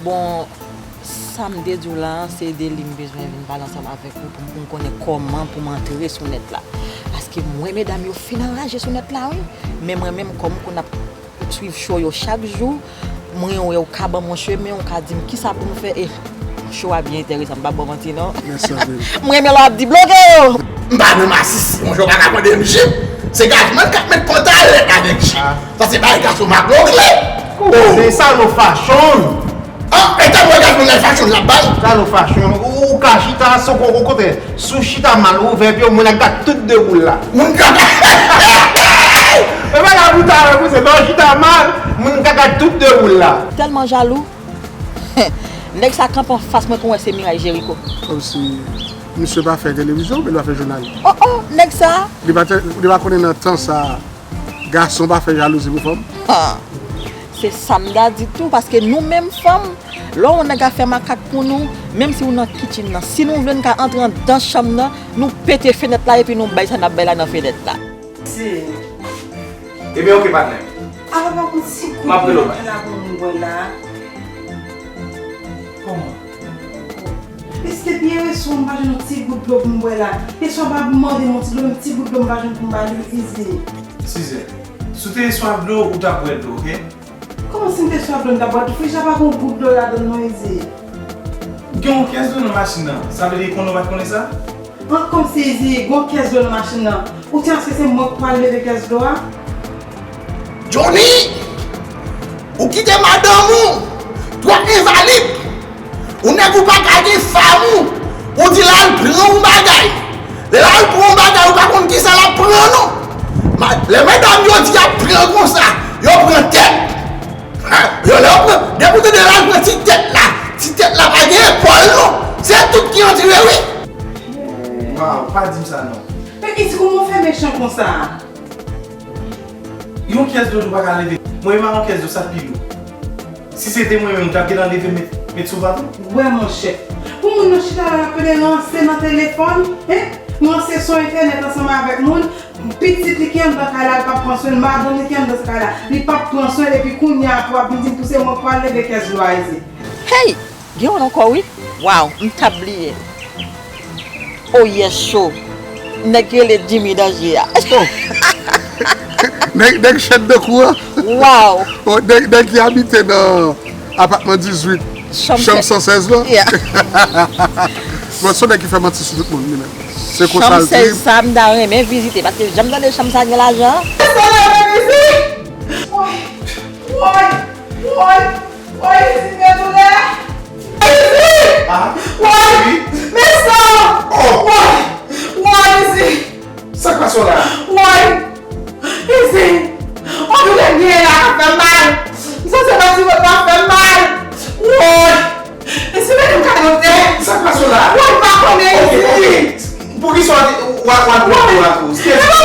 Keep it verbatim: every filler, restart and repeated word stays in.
Bon, sa m te di w la, se de li m bezwen vin pale ansanm avèk ou pou m, pou m konnen kòman pou m antre sou nèt la. Paske m wè medam yo fin anraje sou nèt la, wi. Men mwen menm, kòm m konn ap swiv show yo chak jou, mwen wè ou ka ban m yon chemen, ou ka di m kisa pou m fè, e show a byen enteresan, m p ap ba w manti non. Mèsi anpil. M renmen lè w ap di bloke yo. M pa menm asiste, yon jou w pa ka mande m jip. Se gazman k ap met pantalèt avèk jip. Sa se bagay gason m ap bloke. Se sa nou fashion. Ah, e tann wè gazman nan fashion l ap bay. Sa nou fashion. Ou, ou ka chita, se o kontrè. Si w chita mal, ouvè pye w, moun nan gad tout de boul la. Moun ka gad. E pa la pou ta wè pou se lè w chita mal, moun ka gad tout de boul la. Tèlman jalou. Nèg sa kanpe anfas mwen pou wè se miray Jeriko. Kòmsi misye pa fè televizyon, men li pa fè jounal. Oh, oh, nèg sa. Li pa te, li pa konnen nan tan sa, gason pa fè jalouzi pou fanm. Ah. Se sa m ta di tou, paske nou menm fanm, lè yon nèg ap fè makak pou nou, menm si ou nan kitchen nan, si nou vle n ka antre anndan chanm nan, nou pete fenèt la epi nou bay sa n ap bay la nan fenèt la. Se. Ebyen, oke, patnè. Ala pa yon ti gout dlo m ap jwenn la pou m bwè la. Kòman? Èske byen resou m pa jwenn yon ti gout dlo pou m bwè la? Yèswa pa mande m yon ti dlo, menm ti gout dlo m pa jwenn pou m ba li, Izi. Sizè, si w te swaf dlo, ou t ap bwè dlo, oke? Kòman si m te swaf dlo, m t ap bwè dlo? Frija pa gen yon gout dlo ladan l non, Izi. Gen yon kès dlo nan machin nan. Sa vle di konnen w pa t konnen sa? An, kòmsi Izi, gen yon kès dlo nan machin nan. Ou te panse se mwen k pral leve kès dlo a? Johnny! Ou kite madanm ou twò envalid. Ou nèg ou pa ka gen fanm ou. Ou di l al pran yon bagay. Lè l al pran yon bagay, ou pa konn kisa l ap pran non. Ma, lè medam yo di y ap pran konsa, yo pran tèt. Ha, yo lè yo pran, depi w tande l al pran ti tèt la, ti tèt la pa gen epòl non. Se tout ki antre wi. Waw, pa di m sa non. Men Izi, kòman w fè mechan konsa? Yon kès dlo tou pa ka leve. Mwen menm ak yon kès dlo sa k pi lou. Si se te mwen menm, m t ap gentan leve met, met sou vat ou. Wè monchè. Pou moun nan chita la l ap pede ranse nan telefòn, hein? Ranse sou entènèt ansanm avèk moun. Pitit li ki anndan kay la, li p ap pran swen l. Madanm li ki anndan kay la, li p ap pran swen l. Epi kounye a pou w ap vin di m pou se mwen k pral leve kès dlo a Izi. Hey! Gen youn ankò wi. Waw, m t ap bliye. Oh yes show. Nèg ki rele Jimmy Danje a. Oh. Nèg, nèg chèn de kou an. Waw. Oh, nèg, nèg ki abite nan apatman dizuit, chanm san sèz la. Yeah. Bon, se yon nèg ki fè manti sou tout moun li menm. Se konsa l di. Chanm sèz sa m ta renmen vizite paske jan m tande chanm sa gen lajan. Woy, woy, woy. Woy, Izi, men doulè! Izi! Ah, woy, Izi. Men sa! Oh! Woy! Woy, Izi! Sa k pase w la? Woy! Izi! On doulè m genyen la k ap fè m mal! M santi yon ti bòt la ap fè m mal! Woy! Izi, men m ka dote! Sa k pase w la? Woy, m pa konnen, Izi! Ok, ok. Poukisa w ap, w ap, w ap, w ap, w ap, w ap,